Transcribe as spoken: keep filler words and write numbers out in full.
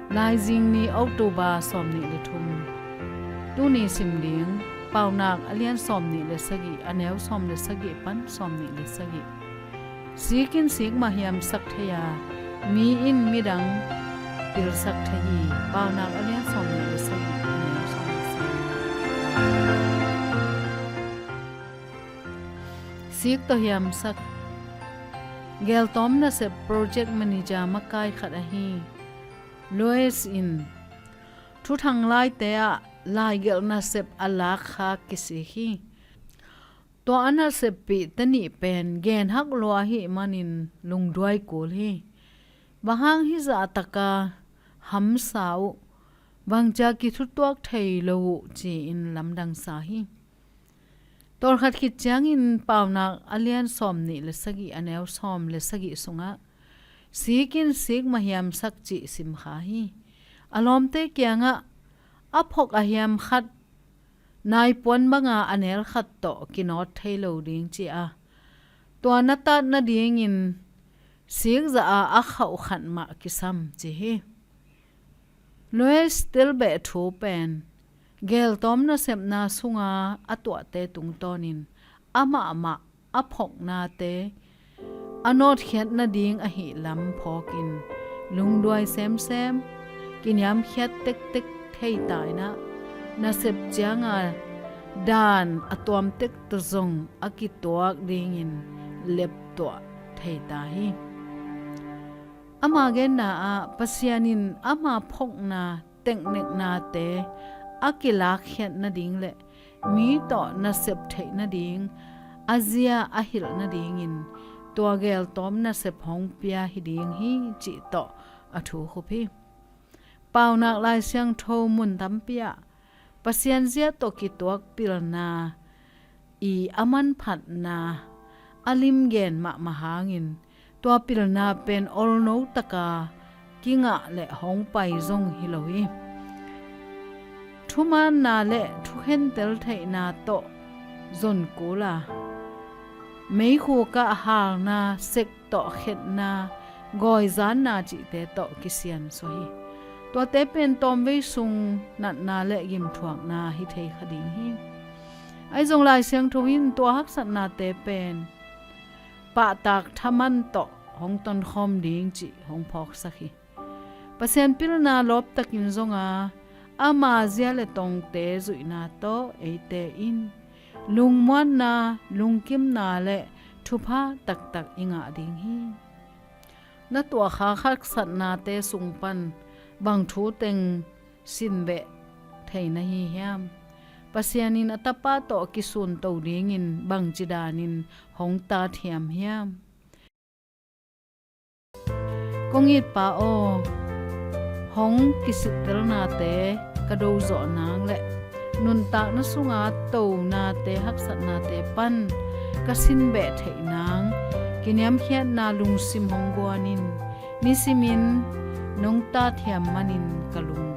Laizing ni, October sawmnih le thum. Tuni sim ding, Paunak a lian sawmnih le sagih, a neu sawm le sagih pan sawmnih le sagih. Sik in sik mah hiamsak thei a, mi in midang pilsak thei hi. Paunak a lian sawmnih le sagih, a neu sawm le sagih. Sik tawh hiamsak. Geltawm nasep project manager makai khat ahi Lois in thuthang laite ah laigelh nasep a lakkhak kisik hi. Tua a naseppihte nih pen genhak lua ahih manin lungduai kul hi. Bang hang hih zahtaka hamsa uh, bangcia kithutuak thei lo uh, ci-in lamdangsa hi. Tawlkhat khit ciangin Paunak a lian sawmnih le sagih, a neu sawm le sagih sungah sik in sik mah hiamsak cih simkha hi. A lawmte kiangah a phok a hiam khat naipuan banga a nel khat tawh kinawt thei lo ding ci-a, tua na tat nadingin sik zah a a khauh khat mah kisam ci hi. Lois tilbeh thu pen geltawm nasepna sunga a tuahte tungtawnin amah mah a phoknate a nawtkhiat nading ahih lam phawkin lungduai semsem, kiniamkhiat tektek thei ta in ah, nasep cianga dan a tuam tek tawh zong a kituak dingin leptuah thei ta hi. Ama genna ah Pasian in ama phokna tekneknate a kilakkhiat nading le mi tawh nasep theih nading a zia a hilh nadingin tua geltawm nasep hong pia hi ding hi cih tawh a thu khup hi. Paunak Lai Siangtho mun tampi ah Pasian zia tawh kituak pilna i a manphatna a limgen mahmah hangin tua pilna pen olno taka kingah le hong pai zong hi lo hi. Thumaanna le thukhentel theihna tawh zon kul a, meikhuk ah halna, sek tawh khetna, gawizanna cihte tawh kisiansuah hi. Tuate pen tawmvei sung natna le gimthuakna hi thei kha ding hi. Ahi zong Lai Siangtho in tua haksatnate pen pahtak thaman tawh hong tonkhawm ding cih hong phawksak hi. Pasian pilna lawptakin zonga ama zia le tongte zuihna tawh eite in lungmuanna, lungkimna le thupha taktak i ngah ding hi. Na tuahkhak haksatnate sung pan bang thu teng sinbeh thei na hi hiam? Pasian in a Tapa tawh kisunto dingin bangci danin hong tathiam hiam? Kong it Pa aw, hong kisittelnate ka dozawh nang le nuntakna sunga tonate, haksatnate pan ka sinbeh theih nang kiniamkhiatna lungsim hong guan in, nisimin nong tathiam manin ka lung